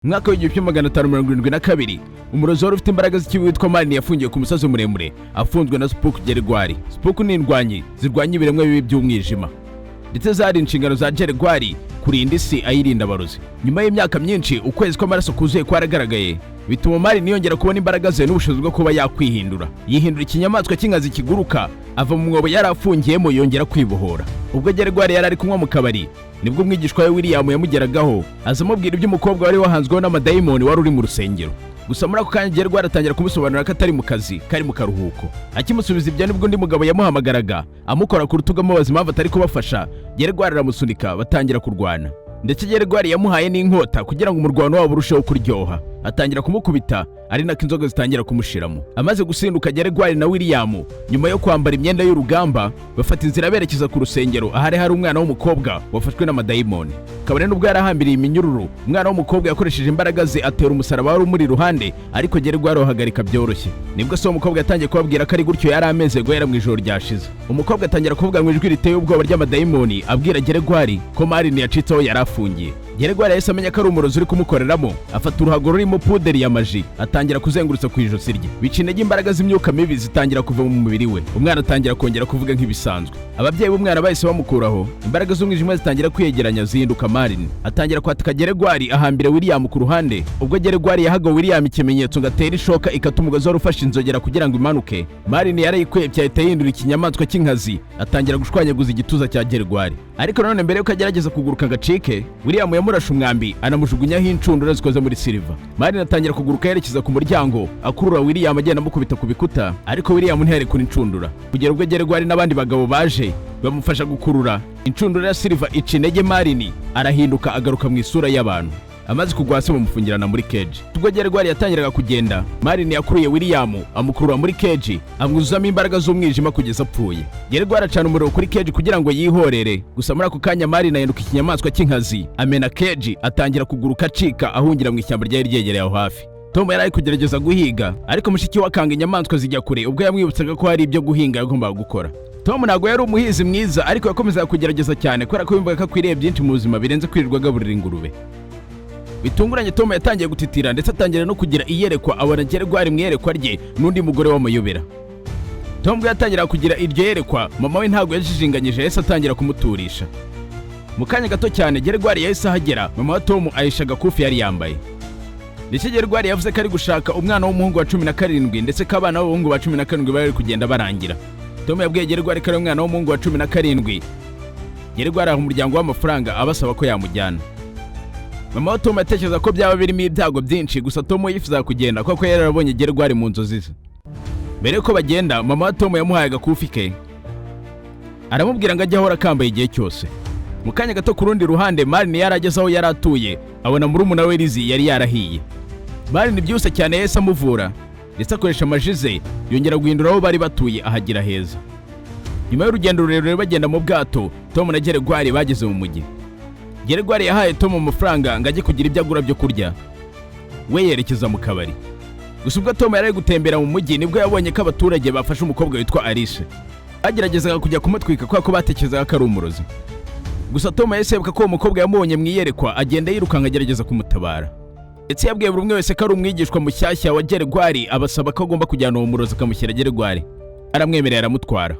Mwaka w'1572, umurozi wari ufite imbaraga z'ikibi witwa Marini yafungiwe ku musozi muremure, afunzwe na Spook Gerigwari. Spook ni indwanyi zirwanya ibiremwa bibi by'umwijima, ndetse zari inshingano za Gerigwari kurinda isi, ayirinda abarozi. Nyuma y'imyaka myinshi, ukwezi kw'amaraso kuzuye kwaragaragaye, bituma Marini yongera kubona imbaraga ze n'ubushobozi bwo kuba yakwihindura. Yihindura ikinyamaswa cy'inkazi kiguruka, ava mu mwobo yari afungiyemo, yongera kwibohora. Ubwo Gerigwari yari ari kunywa mu kabari, nibwo umwigishwa we William yamugeragaho, aza amubwira iby'umukobwa wari wahanzweho n'amadayimoni wari uri mu rusengero. Gusa muri ako kanya Gerigwari atangira kumusobanurira ko atari mu kazi, kari mu karuhuko. Akimusubiza ibyo, nibwo undi mugabo yamuhamagaraga, amukora ku rutugu, amubaza impamvu atari kubafasha. Gerigwari aramusunika, batangira kurwana, ndetse Gerigwari yamuhaye n'inkota kugira ngo umurwano wabo urusheho kuryoha. Atangira kumukubita, ari nako inzoga zitangira kumushiramo. Amaze gusinduka, Gerigwari na William, nyuma yo kwambara imyenda y'urugamba, bafata inzira berekeza ku rusengero ahari hari umwana w'umukobwa wafashwe n'amadayimoni. Kabone nubwo yarahambiriye iminyururu, umwana w'umukobwa yakoresheje imbaraga ze, atera umusaraba wari umuri iruhande, ariko Gerigwari awuhagarika byoroshye. Nibwo se w'umukobwa yatangiye kubabwira ko ari gutyo yari ameze guhera mu ijoro ryashize. Umukobwa atangira kuvuga mu ijwi riteye ubwoba ry'amadayimoni, abwira Gerigwari ko Marini yacitse aho yari afungiye. Gerigwari yahise amenya ko ari umurozi uri kumukoreramo, afata uruhago rurimo puderi ya maji, atangira kuzengurutsa ku ijosi rye, bica intege imbaraga z'imyuka mibi, zitangira kuva mu mubiri we. Umwana atangira kongera kuvuga nk'ibisanzwe. Ababyeyi b'umwana bahise bamukuraho, imbaraga z'umwijima zitangira kwiyegeranya, zihinduka Marini, atangira kwataka Geregwari, ahambira William ku ruhande. Ubwo Geregwari yahaga William ikimenyetso ngo atere ishoka ikata umugozi wari ufashe inzogera kugira ngo imanuke, Marini yarayikwepye, ahita yihindura ikinyamaswa cy'inkazi, atangira gushwanyaguza igituza cya Geregwari. Ariko nanone mbere yuko agerageza kuguruka ngo acike, William yamurashe umwambi, anamujugunyaho inshundura zikoze muri silver. Marini atangira kuguruka yerekeza ku muryango, akurura William, agenda amukubita ku bikuta, ariko William ntiyarekura inshundura kugera ubwo Geregwari n'abandi bagabo baje bamufasha gukurura inshundura ya silver. Ica intege Marini, arahinduka, agaruka mu isura y'abantu. Amaze kugwa hasi, bamufungirana muri cage. Ubwo Geregwari yatangiraga kugenda, Marini yakuruye William, amukurura muri cage, amwuzuzamo imbaraga z'umwijima kugeza apfuye. Geregwari acana umuriro kuri cage kugira ngo yihorere. Gusa muri ako kanya Marini ahinduka ikinyamaswa cy'inkazi, amena cage, atangira kuguruka acika, ahungira mu ishyamba ryari ryegereye aho hafi. Tom yari ari kugerageza guhiga, ariko mushiki we akanga inyamaswa zijya kure ubwo yamwibutsaga ko hari ibyo guhinga yagombaga gukora. Tom ntabwo yari umuhizi mwiza, ariko yakomezaga kugerageza cyane kubera ko yumvaga ko akwiriye byinshi mu buzima birenze kwirirwa agaburira ingurube. Bitunguranye, Tom yatangiye gutitira, ndetse atangira no kugira iyerekwa, abona Geregwari mu iyerekwa rye n'undi mugore w'amayobera. Tom ubwo yatangira kugira iryo yerekwa, mama we ntabwo yajijinganyije, yahise atangira kumuturisha. Mu kanya gato cyane Geregwari yahise ahagera, mama wa Tom ahisha agakufi yari yambaye. Ndetse Geregwari yavuze ko ari gushaka umwana w'umuhungu wa 17, ndetse ko abana b'abahungu ba 17 bari kugenda barangira. Tom yabwiye Geregwari ko ari umwana w'umuhungu wa 17. Geregwari aha umuryango w'amafaranga, abasaba ko yamujyana. Mama wa Tom yatekereza ko byaba birimo ibyago byinshi, gusa Tom yifuzaga kugenda kuko yari yarabonye Geregwari mu nzozi ze. Mbere yuko bagenda, mama wa Tom yamuhaye agakufi ke, aramubwira ngo ajye ahora akambaye igihe cyose. Mu kanya gato, ku rundi ruhande, Marini yari ageze aho yari atuye, abona murumuna we Lizi yari yarahiye. Marini byihuse cyane yahise amuvura, ndetse akoresha magie ze, yongera guhindura aho bari batuye, ahagira heza. Nyuma y'urugendo rurerure bagenda mu bwato, Tom na Geregwari bageze mu mujyi. Geregwari yahaye Tom amafaranga ngo ajye kugira ibyo agura byo kurya, we yerekeza mu kabari. Gusa ubwo Tom yari ari gutembera mu mujyi, nibwo yabonye ko abaturage bafashe umukobwa witwa Alice, bageragezaga kujya kumutwika kubera ko batekerezaga ko ari umurozi. Gusa Tom yahise yibuka ko uwo mukobwa yamubonye mu iyerekwa, agenda yirukanka agerageza kumutabara. Ndetse yabwiye buri umwe wese ko ari umwigishwa mushyashya wa Geregwari, abasaba ko agomba kujyana uwo murozi akamushyira Geregwari. Aramwemerera, aramutwara.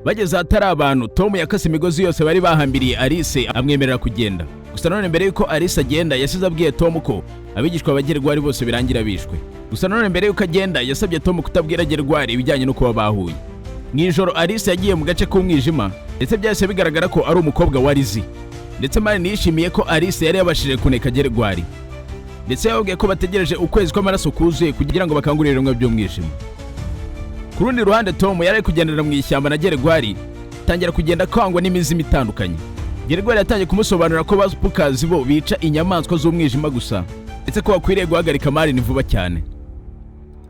Bageze ahatari abantu, Tom yakase imigozi yose bari bahambiriye Alice, amwemerera kugenda. Gusa nanone mbere yuko Alice agenda, yasize abwiye Tom ko abigishwa ba Geregwari bose birangira bishwe. Gusa nanone mbere yuko agenda, yasabye Tom kutabwira Geregwari ibijyanye no kuba bahuye. Mu ijoro Alice yagiye mu gace k'umwijima, ndetse byahise bigaragara ko ari umukobwa wa Lizzie. Ndetse Marini yishimiye ko Alice yari yabashije kuneka Geregwari, ndetse yababwiye ko bategereje ukwezi kw'amaraso kuzuye kugira ngo bakangurire ibiremwa by'umwijima. Ku rundi ruhande, Tom yari ari kugendera mu ishyamba na Geregwari, atangira kugenda akangwa n'imizimu itandukanye. Geregwari yatangiye kumusobanurira ko ba Spookazi bo bica inyamaswa z'umwijima gusa, ndetse ko bakwiriye guhagarika Marini vuba cyane.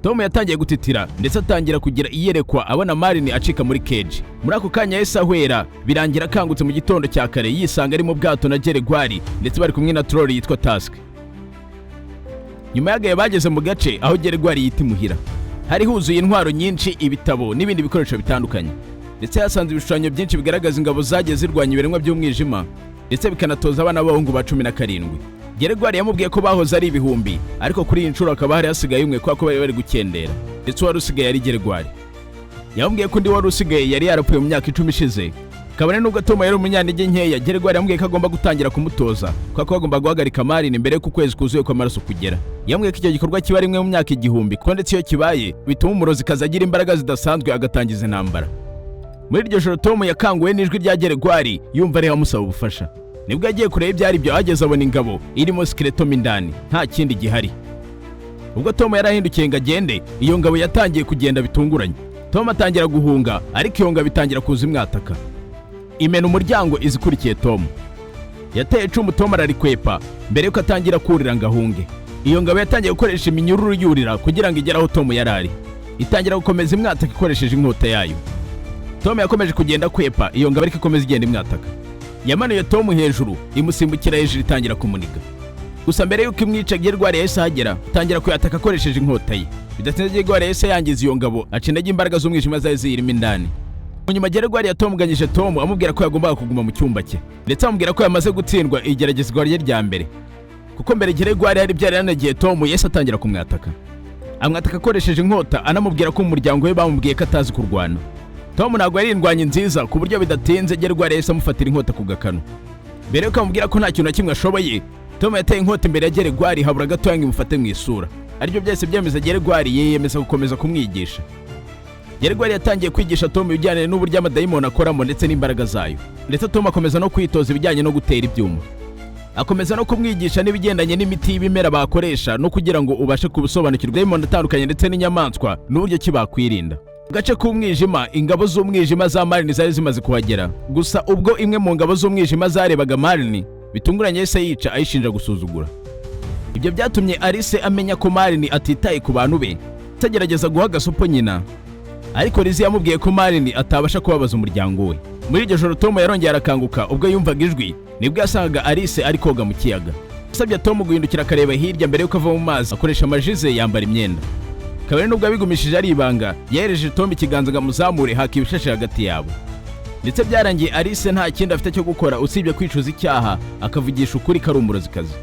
Tom yatangiye gutitira, ndetse atangira kugira iyerekwa, abona Marini acika muri cage. Muri ako kanya yahise ahwera, birangira akangutse mu gitondo cya kare, yisanga ari mu bwato na Geregwari, ndetse bari kumwe na troll yitwa Tusk. Nyuma y'agahe bageze mu gace aho Geregwari yita imuhira. Hari huzuye intwaro nyinshi, ibitabo n'ibindi bikoresho bitandukanye. Ndetse hasanze ibishushanyo byinshi bigaragaza ingabo zagiye zirwanya ibiremwa by'umwijima, ndetse bikanatoza abana b'abahungu ba 17. Geregwari yamubwiye ko bahoze ari ibihumbi, ariko kuri iyi nshuro hakaba hari hasigaye umwe, kubera ko bari gukendera, ndetse uwari usigaye ari Geregwari. Yamubwiye ko undi wari usigaye yari yarapfuye mu myaka 10 ishize. Kabone nubwo Tom yari umunyantege nkeya, Geregwari yamubwiye ko agomba gutangira kumutoza, kubera ko bagomba guhagarika Marini mbere y'uko ukwezi kuzuye kw'amaraso kugera. Yamubwiye ko icyo gikorwa kiba rimwe mu myaka 1000, kuko ndetse iyo kibaye bituma umurozikazi agira imbaraga zidasanzwe, agatangiza intambara. Muri iryo joro Tom yakanguwe n'ijwi rya Geregwari, yumva ariho amusaba ubufasha. Nibwo yagiye kureba ibyo ari byo, ahageze abona ingabo irimo skeleton mo indani, nta kindi gihari. Ubwo Tom yari ahindukiye ngo agende, iyo ngabo yatangiye kugenda bitunguranye. Tom atangira guhunga, ariko iyo ngabo itangira kuza imwataka, imena umuryango izikurikiye. Tom yateye icumu, Tom ararikwepa mbere yuko atangira kurira ngo ahunge. Iyo ngabo yatangiye gukoresha iminyururu yurira kugira ngo igere aho Tom yari ari, itangira gukomeza imwataka ikoresheje inkota yayo. Tom yakomeje kugenda kwepa iyo ngabo, ariko ikomeza igenda imwataka. Yamanuye Tom hejuru, imusimbukira hejuru, itangira kumuniga. Gusa mbere y'uko imwica, Gerwari yahise ahagera, atangira kuyataka akoresheje inkota ye. Bidatinze Gerwari yahise yangiza iyo ngabo, aca intege imbaraga z'umwijima zari ziyirimo indani. Nyuma Gerwari yatonganyije Tom, amubwira ko yagombaga kuguma mu cyumba cye, ndetse amubwira ko yamaze gutsindwa igeragezwa rye rya mbere, kuko mbere Gerwari hari byari yanagiye. Tom yahise atangira kumwataka, amwataka akoresheje inkota, anamubwira ko mu muryango we bamubwiye ko atazi kurwana. Tom ntabwo yari indwanyi nziza, ku buryo bidatinze Gerwari yahise amufatira inkota ku gakanu. Mbere yuko amubwira ko nta kintu na kimwe ashoboye, Tom yateye inkota imbere ya Geregwari, habura gatoya ngo imufate mu isura. Aribyo byose byemeza Geregwari, yiyemeza gukomeza kumwigisha. Geregwari yatangiye kwigisha Tom ibijyanye n'uburyo amadayimoni akoramo ndetse n'imbaraga zayo, ndetse Tom akomeza no kwitoza ibijyanye no gutera ibyuma. Akomeza no kumwigisha n'ibigendanye n'imiti y'ibimera bakoresha, no kugira ngo ubashe kubusobanukirwa dayimoni atandukanye ndetse n'inyamaswa n'uburyo ki bakwirinda. Mu gace k'umwijima, ingabo z'umwijima za Marini zari zimaze kuhagera. Gusa ubwo imwe mu ngabo z'umwijima zarebaga Marini, bitunguranye yahise yica, ayishinja gusuzugura. Ibyo byatumye Alice amenya ko Marini atitaye ku bantu be, agerageza guha agasopo nyina, ariko Lizi yamubwiye ko Marini atabasha kubabaza umuryango we. Muri iryo joro Tom yarongeye arakanguka. Ubwo yumvaga ijwi, nibwo yasangaga Alice ari koga mu kiyaga. Yasabye Tom guhindukira akareba hirya mbere yuko ava mu mazi, akoresha amajize yambara imyenda. Kabone nubwo yabigumishije ari ibanga, yahereje Tom ikiganza ngo amuzamure, haka ibishashe hagati yabo. Ndetse byarangiye Alice nta kindi afite cyo gukora usibye kwicuza icyaha, akavugisha ukuri ko ari umurozikazi.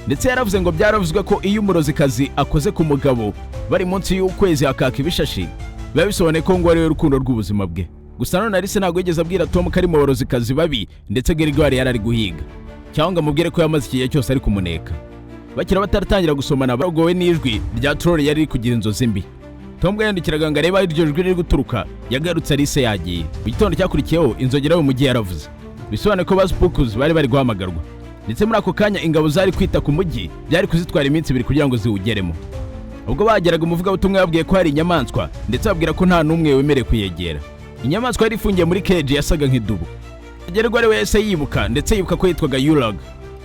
Ndetse yaravuze ngo byaravuzwe ko iyo umurozikazi akoze ku mugabo bari munsi y'ukwezi hakaka ibishashi, biba bisobanuye ko ngo ari we rukundo rw'ubuzima bwe. Gusa none Alice ntabwo yigeze abwira Tom ko ari mu barozikazi babi, ndetse Gregoire yari ari guhiga, cyangwa ngo amubwire ko yamaze igihe cyose ari kumuneka. Bakira bataratangira gusomana, bagowe n'ijwi rya troll yari riri kugira inzozi mbi. Tom ubwo yandikiraga ngo arebe aho iryo jwi riri guturuka, yagarutse Alice yagiye. Mu gitondo cyakurikiyeho, inzogera yo mu mujyi yaravuze, bisobanuye ko ba Spooks bari bari guhamagarwa. Ndetse muri ako kanya ingabo zari kwita ku mujyi byari kuzitwara iminsi 2 kugira ngo ziwugeremo. Ubwo bageraga, umuvugabutumwa yababwiye ko hari inyamaswa, ndetse babwira ko nta n'umwe wemerewe kuyegera. Inyamaswa yari ifungiye muri cage yasaga nk'idubu. Agerwa ari we yahise yibuka, ndetse yibuka ko yitwaga Yurag,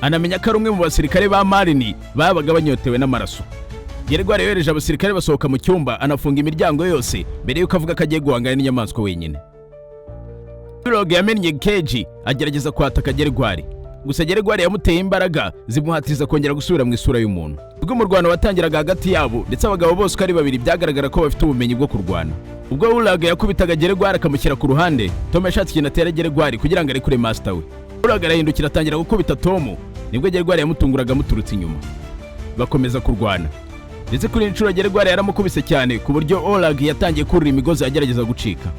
anamenya ko ari umwe mu basirikare ba Marini babaga banyotewe n'amaraso. Gerwari yohereje abasirikare basohoka mu cyumba, anafunga imiryango yose mbere y'uko avuga ko agiye guhangana n'inyamaswa wenyine. Yurag yamennye cage, agerageza kwataka Gerwari. Gusa Gerwari yamuteye imbaraga zimuhatiriza kongera gusubira mu isura y'umuntu. Ubwo umurwano watangiraga hagati yabo, ndetse abagabo bose uko ari babiri byagaragara ko bafite ubumenyi bwo kurwana. Ubwo Urag yakubitaga Gerwari akamushyira ku ruhande, Tom yashatse ikintu atera Gerwari kugira ngo arekure master we. Urag arahindukira, atangira gukubita Tom. Nibwo Gerwari yamutunguraga amuturutse inyuma, bakomeza kurwana. Ndetse kuri iyi nshuro Gerwari yaramukubise cyane, ku buryo Orag yatangiye kurira imigozi agerageza gucika.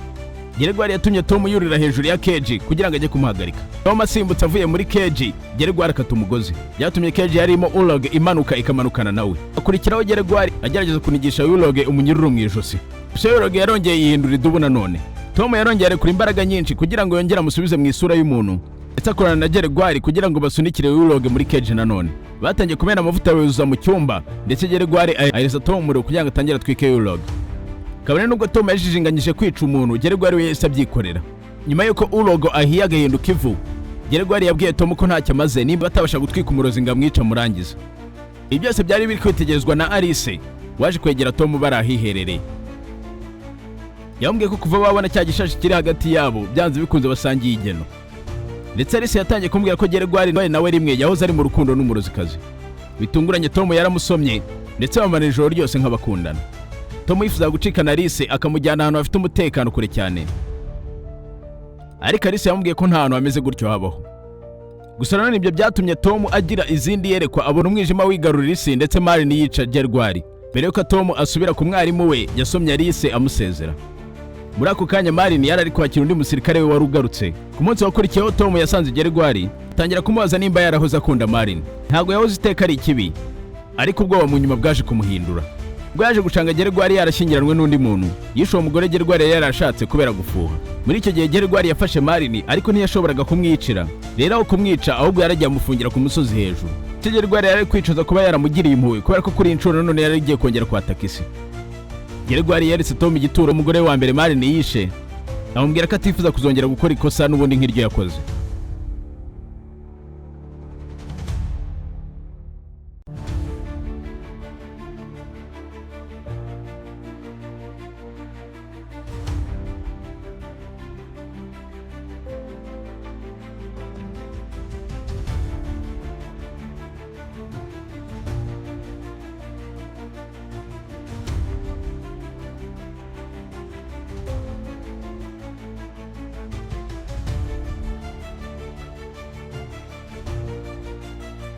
Gerwari yatumye Tom yurira hejuru ya cage kugira ngo ajye kumuhagarika. Tom asimbutse avuye muri cage, Gerwari akata umugozi. Byatumye cage yarimo Urag imanuka, ikamanukana nawe. Akurikiraho Gerwari agerageza kunigisha Urag umunyururu mu ijosi. Gusa Urag yarongeye yihindura idubu nanone. Tom yarongeye arekura imbaraga nyinshi kugira ngo yongere amusubize mu isura y'umuntu, ndetse akorana na Gerwari kugira ngo basunikire Urag muri cage nanone. Batangiye kumena amavuta yuzuza mu cyumba, ndetse Gerwari ahereza Tom umuriro kugira ngo atangire atwike Urag. Kabone nubwo Tom yajijinganyije kwica umuntu, Gerwari we yahise abyikorera. Nyuma y'uko Urogo ahiye agahinduka ivu, Gerwari yabwiye Tom ko ntacyo amaze nimba atabasha gutwika umurozi ngo amwice amurangize. Ibi byose byari biri kwitegerezwa na Alice, waje kwegera Tom bari ahiherereye. Yamubwiye ko kuva babona cya gishashi kiri hagati yabo, byanze bikunze basangiye igeno. Ndetse Alice yatangiye kumubwira ko Gerwari nawe rimwe yahoze ari mu rukundo n'umurozikazi. Bitunguranye Tom yaramusomye, ndetse bamara ijoro ryose nk'abakundana. Tom yifuzaga gucikana Alice, akamujyana ahantu hafite umutekano kure cyane, ariko Alice yamubwiye ko nta hantu hameze gutyo habaho. Gusa nanone ibyo byatumye Tom agira izindi yerekwa, abona umwijima wigarurira isi, ndetse Marin yica Gerwari. Mbere yuko Tom asubira ku mwarimu we, yasomye Alice amusezera. Muri ako kanya Marin yari ari kwakira undi musirikare we wari ugarutse. Ku munsi wakurikiyeho, Tom yasanze Gerwari, atangira kumubaza nimba yarahoze akunda Marin. Ntabwo yahoze iteka ari ikibi, ariko ubwoba mu nyuma bwaje kumuhindura. Ubwo yaje gucanga Gerwari yarashyingiranwe n'undi muntu, yishe uwo mugore Gerwari yari yarashatse kubera gufuha. Muri icyo gihe Gerwari yafashe Marin, ariko ntiyashoboraga kumwicira. Rero aho kumwica, ahubwo yaragiye amufungira ku musozi hejuru. Icyo Gerwari yari ari kwicuza kuba yaramugiriye impuhwe, kubera ko kuri iyi nshuro none yari agiye kongera kwataka isi. Gerwari yeretse Tom igituro umugore wa mbere Marin yishe, amubwira ko atifuza kuzongera gukora ikosa n'ubundi nk'iryo yakoze.